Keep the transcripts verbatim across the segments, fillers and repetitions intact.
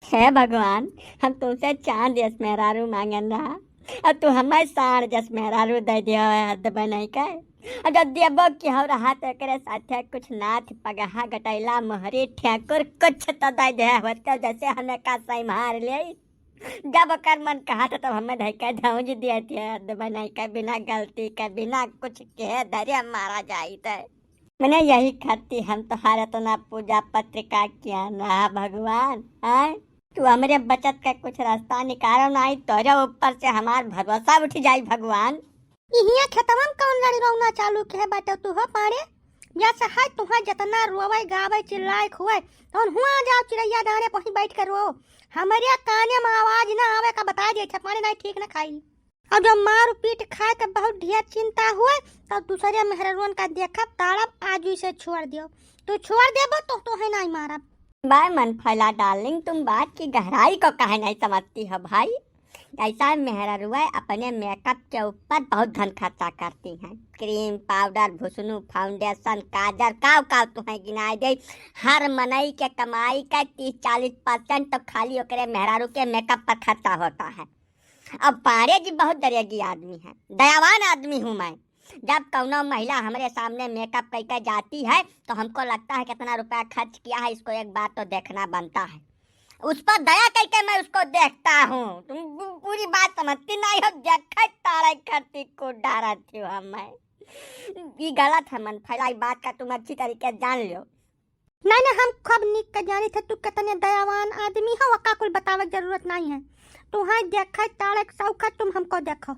हे भगवान, हम तुमसे चांद जस मेहरारू मांगन रहा, और तू हमें साढ़ जस मेहरारू दे दिया है, हद बनाई का। और जब देबो की हो रहा तो एकरे साथे कुछ नाथ, पगहा, गटैला, मोहरी, ठेकुर कुछ तो दे दे होते, जैसे हमें का सही मार ले। जब ओकर मन कहा था तब हमें धइका धौंज दिया थी, हद बनाई का, बिना गलती का, बिना कुछ कहे धरे मारा जाई थे। मने यही खातिर हम तोहार इतना पूजा पत्रिका किया ना भगवान, हैं? तू हमरे बचत का कुछ रास्ता निकालो, नहीं तोरे ऊपर से हमार भरोसा उठ जाई भगवान। इहिया खेतवन कौन लड़ी रौना चालू के है बाटे तू हो पाड़े? या सहाय तुहा जितना रोवे, गावे, चिल्लाए, खुए, तौन हुआ जाओ चिड़ैया दाने पहुँच बैठ के रो। हमरे काने में आवाज ना आवे का बता दे, छपाने नहीं ठीक ना खाई। और जब मार पीट खाए के बहुत ढेर चिंता हुए, तब दूसरे मेहररुअन का देखब ताड़ब, आज इसे छोड़ दियो। तू छोड़ देबो तो तोहे नहीं मारब। बाय मन फैला डार्लिंग, तुम बात की गहराई को काहे नहीं समझती हो भाई? ऐसा मेहररुआ अपने मेकअप के ऊपर बहुत धन खर्चा करती हैं। क्रीम, पाउडर, भुसनू, फाउंडेशन, काजर, काव काव तुम्हें गिनाए दे। हर मनई के कमाई का तीस चालीस परसेंट तो खाली ओकरे मेहरारू के मेकअप पर खर्चा होता है। अब पांड़े जी बहुत दरेगी आदमी है, दयावान आदमी हूँ मैं। जब कौनो महिला हमरे सामने मेकअप करके जाती है तो हमको लगता है कितना रुपया खर्च किया है, इसको एक बार तो देखना बनता है। उस पर दया करके मैं उसको देखता हूँ। तुम पू-, पूरी बात समझती नहीं हो। देखे तारे खर्ची को डारा थी हम मैं। ये गलत है मन फैला, ये बात का तुम अच्छी तरीके से जान लो। नहीं, नहीं, हम खूब नीक के जानी थे तू कितने दयावान आदमी हो, वका कुल बतावे के जरूरत नहीं है। तुम्हें देखे तारे के शौक है, तुम हमको देखो।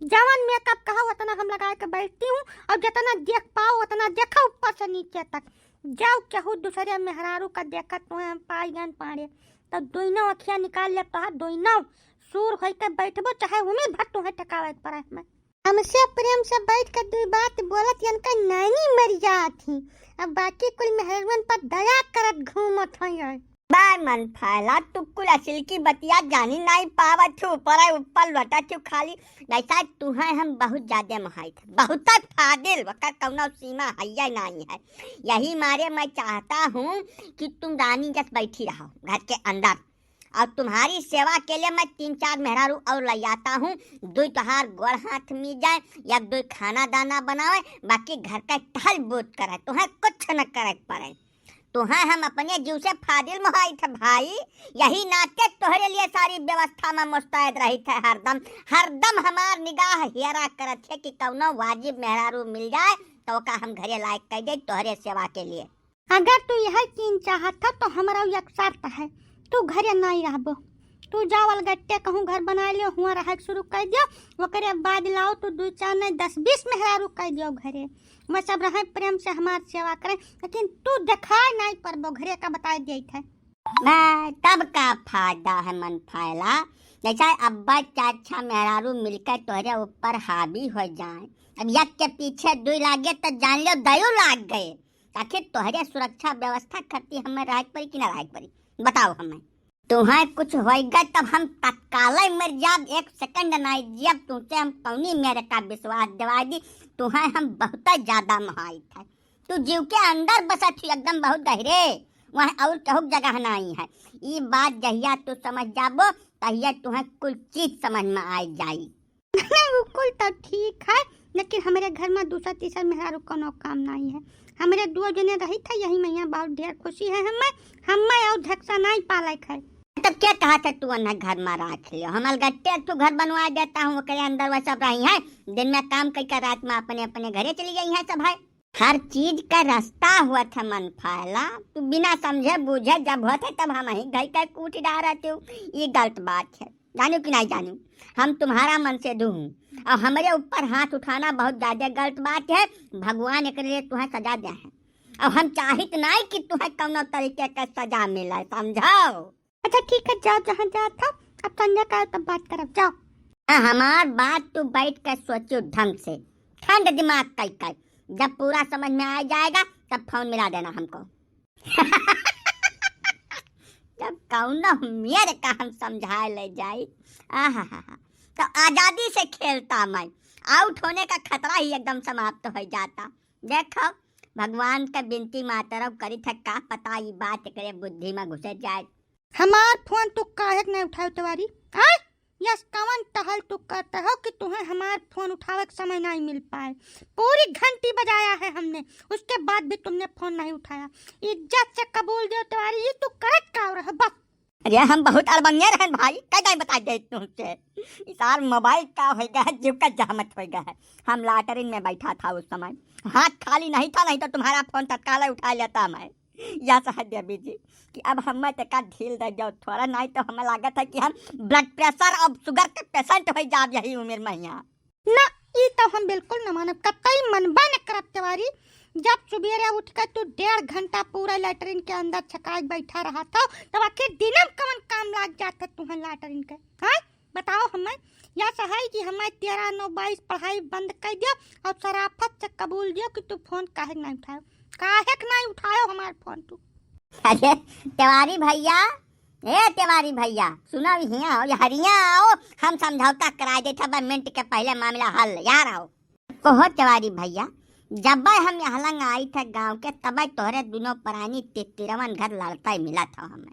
जवन मेकअप कहो उतना हम लगा के बैठती हूँ, और जितना देख पाओ उतना देखो, ऊपर से नीचे तक। जाओ केहू दूसरे मेहरारू का देखत तुम्हें हम पाई गन पाड़े, तो दोनों अखिया निकाल ले, तोहार दोनों सूर होई के बैठबो, चाहे उम्र भर तुम्हें ठकावे के पड़े हमें। हमसे प्रेम से बैठ के दुई बात बोलत इनका नानी मर जात ही, अब बाकी कुल मेहरवन पर दया करत घूमत हैं। बाय मन फैला, तू कुल असिल की बतिया जानी नहीं पावत हो, ऊपर ऊपर लौटत हो खाली। वैसा तुम्हें हम बहुत ज्यादा मोहाइत है, बहुत फादिल, वकर कौनो सीमा है या नहीं है। यही मारे मैं चाहता हूँ कि तुम रानी जस बैठी रहो घर के अंदर, और तुम्हारी सेवा के लिए मैं तीन चार मेहरारू और ले आता हूँ। दुई तोहार गोड़ हाथ मी जाए, या दुई खाना दाना बनावे, बाकी घर का टहल बूत करे, तुम्हें कुछ न करे के पड़े। तुम्हें हम अपने जीव से फादिल मोहाइत है भाई, यही नाते तोहरे लिए सारी व्यवस्था में मुस्तैद रहित है हरदम। हरदम हमार निगाह हेरा करत है कि कौनो वाजिब मेहरारू मिल जाए तो ओका हम घरे लायक कर दे तोहरे सेवा के लिए। अगर तू यह चीन चाहत ह तो हमरा एक शर्त है, तू घरे नहीं रहबो। तू जाओ अलगट्टे कहूँ घर बनाए लियो, हुआ रहे शुरू कर दियो, ओकरे बाद लाओ तू दू चार नहीं दस बीस मेहरारू कर दियो घरे। वह सब रहे प्रेम से हमार सेवा करें, लेकिन तू देखाए नहीं परबो घरे का बताए देत है। मैं तब का फायदा है मन फैला, जैसा अब्बा चाचा मेहरारू मिलकर तोहरे ऊपर हावी हो जाए। अब एक के पीछे दुई लागे तो जान लो दयो लाग गए। आखिर तोहरे सुरक्षा व्यवस्था खातिर हमें रहे के पड़ी कि ना रहे के पड़ी, बताओ हमें। तुम्हें कुछ होइगा तब हम तत्काल मर जाब, एक सेकंड नहीं जियब। तुमसे हम कौनी मेरे का विश्वास दिवा दी, तुम्हें हम बहुत ज्यादा मोहाइत है। तू जीव के अंदर बसत ही एकदम बहुत गहरे, वहाँ और कहूँ जगह नहीं है। ई बात जहिया तू समझ जाबो तहिया तुम्हें कुल चीज समझ में आ जाई। नहीं, वो कुल तो ठीक है, लेकिन हमरे घर में दूसरा तीसरा मेहरारू कोनो काम नहीं है। हमरे दो जने रही था, यही में यहाँ बहुत ढेर खुशी है हमें, हमें और धक्सा नहीं पालक है। तब क्या कहा था तू अन्ना घर में रख लियो, हम अलगट्टे एक ठो घर बनवा देता हूँ, ओकरे अंदर वह सब रही है, दिन में काम करके रात में अपने अपने घरे चली गई है सब है। हर चीज का रास्ता हुआ था मन फैला, तू बिना समझे बूझे जब होते तब हम ही घर का कूट डारत हो, ये गलत बात है। जानू कि नहीं जानू, हम तुम्हारा मन से दू हूँ, और हमरे ऊपर हाथ उठाना बहुत ज्यादा गलत बात है। भगवान एकरे लिए तुम्हें सजा दे हैं, और हम चाहित नहीं कि तुम्हें कौनो तरीके का सजा मिले, समझो। अच्छा ठीक है, जाओ जहाँ जात हो, अब संध्या का तब बात करब, जाओ। हाँ, हमार बात तू बैठ कर सोचो ढंग से, ठंड दिमाग कई कर, जब पूरा समझ में आ जाएगा तब फोन मिला देना हमको। जब कौनो मेरे का हम समझाए ले जाई, आहा, तो आजादी से खेलता मैं, आउट होने का खतरा ही एकदम समाप्त हो जाता। देखो, भगवान का बिनती मातरब करी था, का पता ई बात एकरे बुद्धि में घुसे जाए। हमार फोन तू काहे के नहीं उठायो तिवारी? आय, यस कवन टहल तू करते हो कि तुम्हें हमार फोन उठावे के समय नहीं मिल पाए? पूरी घंटी बजाया है हमने, उसके बाद भी तुमने फोन नहीं उठाया। इज्जत से कबूल दो तिवारी, ये तू करत का रहे बस। अरे हम बहुत अड़बंगे रहन भाई, कह जाए बता दे तुमसे। इस सार मोबाइल का होइगा है, जीव का जहमत होइगा है। हम लाटरिन में बैठा था उस समय, हाथ खाली नहीं था, नहीं तो तुम्हारा फोन तत्काल उठा लेता मैं। या सहज देवी जी कि अब हम तका ढील दे जाओ थोड़ा, नहीं तो हमें लागत है कि हम ब्लड प्रेशर और शुगर के पेशेंट हो जाब यही उम्र में यहाँ। ना, ई तो हम बिल्कुल न मानब, कतई मनबा न करब तिवारी। जब सुबेरे उठ के तू डेढ़ घंटा पूरा लैटरिन के अंदर छकाई बैठा रहा था, तब आखिर दिनम कवन काम लाग जात है तुहन लैटरिन के? हाँ, बताओ हमें। या सहाय कि हमें तेरह नौ बाईस पढ़ाई बंद कर दियो और शराफत से कबूल दियो कि तू फोन काहे के नहीं उठायो, काहे के नहीं उठायो हमार फोन तू? अरे तिवारी भैया, ए तिवारी भैया, सुनो हियाँ आओ, हरिया आओ, हम समझौता कराए देत हब, मिनट के पहले मामला हल, यार आओ। कहो तिवारी भैया, जब हम यहाँ लंग आई थे गाँव के, तब तोहरे दुनों प्राणी तितिरवन घर लड़ता ही मिला था हमें।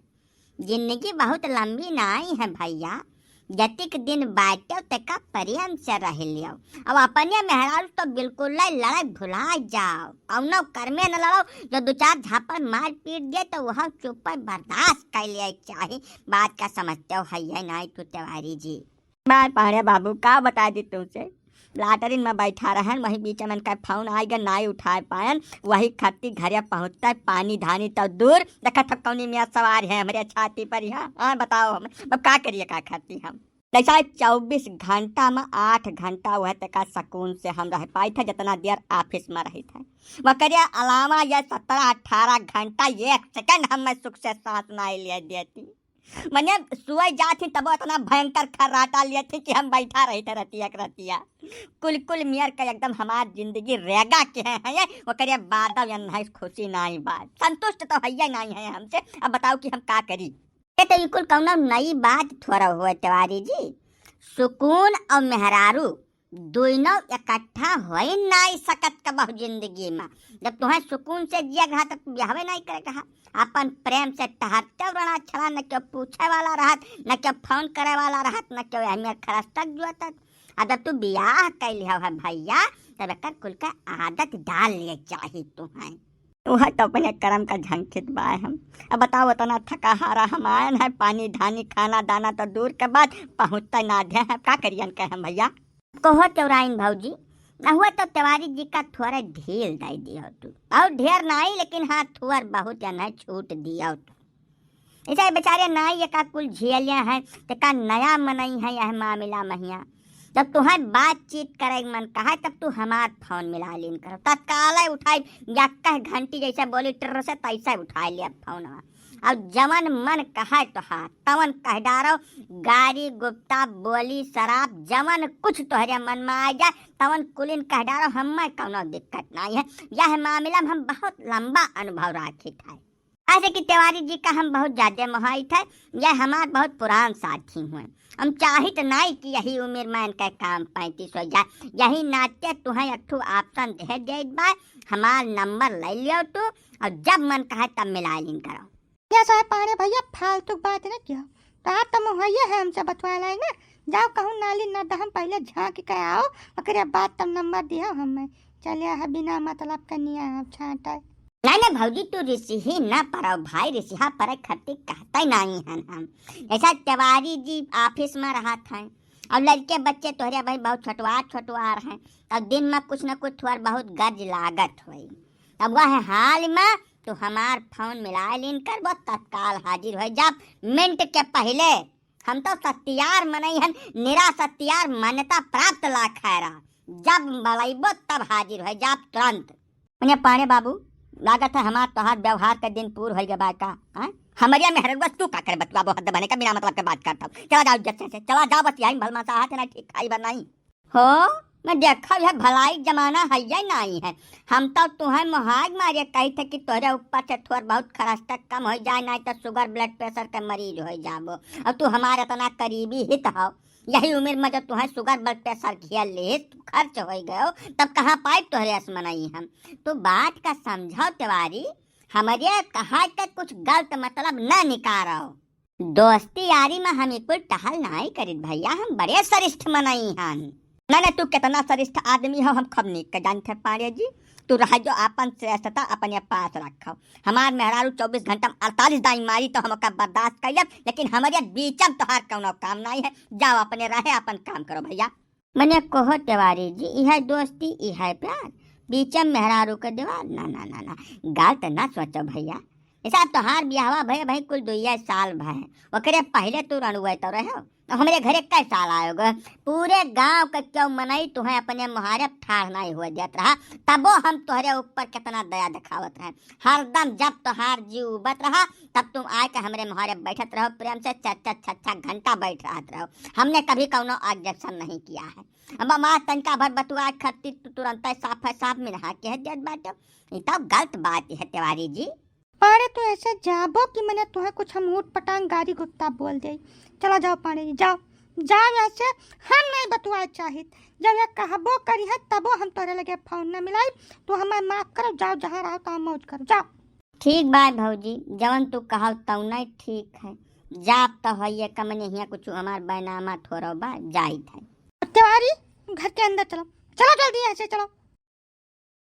जिंदगी बहुत लंबी नाई है भैया, जतिक दिन बाट्यो तेका प्रेम से रह लियो। अब अपने मेहरारू तो बिल्कुल लड़ाई भुला जाओ, कौनो कर्मे न लड़ो, जो दो चार झापड़ मार पीट दे तो वह चुप बर्दाश्त कर ले चाही। बात का समझते हो है ये नाई तू तिवारी जी। बार पाड़े बाबू का बता दी तुमसे, लाटरिन में बैठा रहन, वही बीच में इनका फोन आइगा, नाई उठाए पायन, वही खातिर घरे पहुँचता पानी धानी तो दूर। देखा था कौनी मियाँ सवार है हमरे छाती पर यहाँ, हाँ बताओ हम अब का करिए का खातिर हम। जैसा चउबीस घंटा में आठ घंटा वह तका सुकून से हम रह पाई थे, जितना देर ऑफिस में रही थे। वकरे अलावा ये सत्रह अठारह घंटा एक सेकंड हम मैं सुख से सांस नहीं ले देती। मने सोए जात ही तबो इतना भयंकर खर्राटा लिए थी कि हम बैठा रही थे रतिया के रतिया। कुल कुल मियर का एकदम हमार जिंदगी रेगा के हैं, हैं, वकरे बाद अब यन्हाइस खुशी नहीं बात, संतुष्ट तो है नहीं है हमसे। अब बताओ कि हम का करी? ये तो बिल्कुल कौनो नई बात थोड़ा हुआ तिवारी जी। सुकून और मेहरारू दोनों इकट्ठा हो ही नहीं सकत कबहु जिंदगी में। जब तुम्हें सुकून से जिया रहा तब ब्याहवे नहीं करे कहा। अपन प्रेम से टहरते रहा छड़ा, न क्यों पूछे वाला रहत, न क्यों फोन करे वाला रहत, न क्यों अहमियत खरस तक जुआतत। अब जब तू ब्याह कैल हो है भैया, तब एकर कुल का आदत डाल लिए चाही तुम्हें। वह तो अपने कर्म का झंखित बाय हम। अब बताओ, इतना थका हारा हम आयन है, पानी धानी खाना दाना तो दूर के बात, पहुँचते ना दे हैं, का करियन के हम भैया? कहो चौराइन भौजी, न हुआ तो तिवारी जी का थोड़ा ढील दे दियो तू, और ढेर नहीं, लेकिन हाँ थोड़ बहुत या नहीं छूट दियो तू। ऐसा बेचारे नाई ये का कुल झेलिया है, ते का नया मनई है यह मामला महिया। जब तुम्हें बातचीत करे के मन कहा तब तू हमार फोन मिला लीन करो, तत्काल उठाई, या कह घंटी जैसे बोली टिर्र से तैसे उठा लिया फोन। अब जवन मन कहे तो हाँ तवन कह डारो, गारी गुप्ता बोली शराब जवन कुछ तोहरे मन में आ जाए तवन कुलिन कह डारो, हमें कौनो दिक्कत नहीं है। यह मामला में हम बहुत लंबा अनुभव राखित है। ऐसे कि तिवारी जी का हम बहुत ज्यादा मोहाइत है, यह हमार बहुत पुरान साथी हुए। हम चाहित नहीं कि यही उम्र में इनका काम पैंतीस हो जाए। यही नाते तुहें एक ठो ऑप्शन दे देत बा, हमार नंबर ले लियो तू, और जब मन कहे तब मिला लीन करो। क्या साहब पाड़े भैया, फालतू बात न किया, तो आप तो मोहइया है हमसे बतवा लाई ना। जाओ कहूँ नाली न दहम, पहले झांक के आओ, ओकरे बाद तब नंबर दिया हमें। चलिया है बिना मतलब के निया आप छांटे। नहीं नहीं भौजी, तू रिसिही ना पड़ो भाई, रिसिहा पड़े खट्टी कहते नहीं हन हम। ऐसा तिवारी जी ऑफिस में रहत हैं और लड़के बच्चे तोहरे भाई बहुत छोटवार छोटवार हैं, और दिन में कुछ न कुछ थोड़ बहुत गर्ज लागत होई। अब वह हाल में तू हमार फोन मिला लीन कर, वो तत्काल हाजिर हो जाब मिनट के पहले। हम तो सत्यार मनई हन, निरा सत्यार मान्यता प्राप्त लाखैरा। जब बलैबो तब हाजिर हो जाब तुरंत। मने पाड़े बाबू, लागत है हमार तोहार व्यवहार का दिन पूर होई गवा का? हाँ? हमरिया मेहररुआ तू का करे बतुआबो, हद बने का बिना मतलब के बात करता हूँ। चला जाओ इज्जत से, चला जाओ, बस यही भलमा सा हाथ ना ठीक खाई बा नहीं। हो, मैं देखा यह भलाई जमाना है या नहीं है। हम तो तुहें मोहाज मारे कही थे कि तोहरे ऊपर से थोड़ बहुत खर्च तक कम हो जाए, नहीं तो शुगर ब्लड प्रेशर के मरीज हो जाबो। और तू हमारे इतना करीबी हित हो, यही उम्र में जो तुहें शुगर ब्लड प्रेशर घेर ले, तू खर्च हो गयो, तब कहाँ पाए तोहरे असमनई हम? तू बात का समझो तिवारी, हमरे कहा के कुछ गलत मतलब न निकारो। दोस्ती यारी में हम ई कुल टहल नाई करित भइया, हम बड़े श्रेष्ठ मनई हन। ना ना, तू केतना श्रेष्ठ आदमी हो, हम खूब नीक के जानत है पांड़े जी। तू रह जो आपन श्रेष्ठता अपने पास रखो। हमार मेहरारू चउबीस घंटा में अड़तालीस दाई मारी तो हम ओका बर्दाश्त कर लेब, लेकिन हमरे बीच में तोहार कउनो काम नाई है। जाओ अपने रहे, आपन काम करो भइया। मने कहो तिवारी जी, इहै दोस्ती, इहै प्यार, बीच में मेहरारू के दीवार? ना ना ना ना, गलत ना सोचो भइया। ऐसा तोहार बियाहवा भए भाई कुल दुइये साल भए, ओकरे पहिले तू रणुए तो रहो। हमरे घरे कै साल आयो गो? पूरे गांव के क्यों मनई तुहें अपने मुहारे ठाढ़ नाई हुए देत रहा, तबो हम तोहरे ऊपर कितना दया दिखावत रहे। हरदम जब तोहार जीव उबत रहा, तब तुम आए के हमरे मुहारे बैठत रहो, प्रेम से चार चार छह छह घंटा बैठ रहत रहो। हमने कभी कउनो ऑब्जेक्शन नहीं किया है। अब हमार तनिका भर बतुआ खातिर तू तुरंत साफ है साफ में नहा के है देत बाटे। ई तो गलत बात है तिवारी जी। अरे तू ऐसे जाबो कि मने तुहे कुछ हम ऊट पटांग गारी गुप्ता बोल दे। चला जाओ पांड़े जी, जाओ, जाओ ऐसे। हम नहीं बतुआए चाहित। जब ये कहबो करी है तबो हम तोरे लगे फोन न मिलाई। तू हमें माफ करो, जाओ जहाँ रहो तो मौज करो, जाओ। ठीक बा भौजी, जवन तू कहव तौने ठीक है। जाब तो है ये कमने हिया कुछ हमार बैनामा थोड़ो बा, जाइत है। तिवारी, घर के अंदर चलो, चलो जल्दी ऐसे चलो।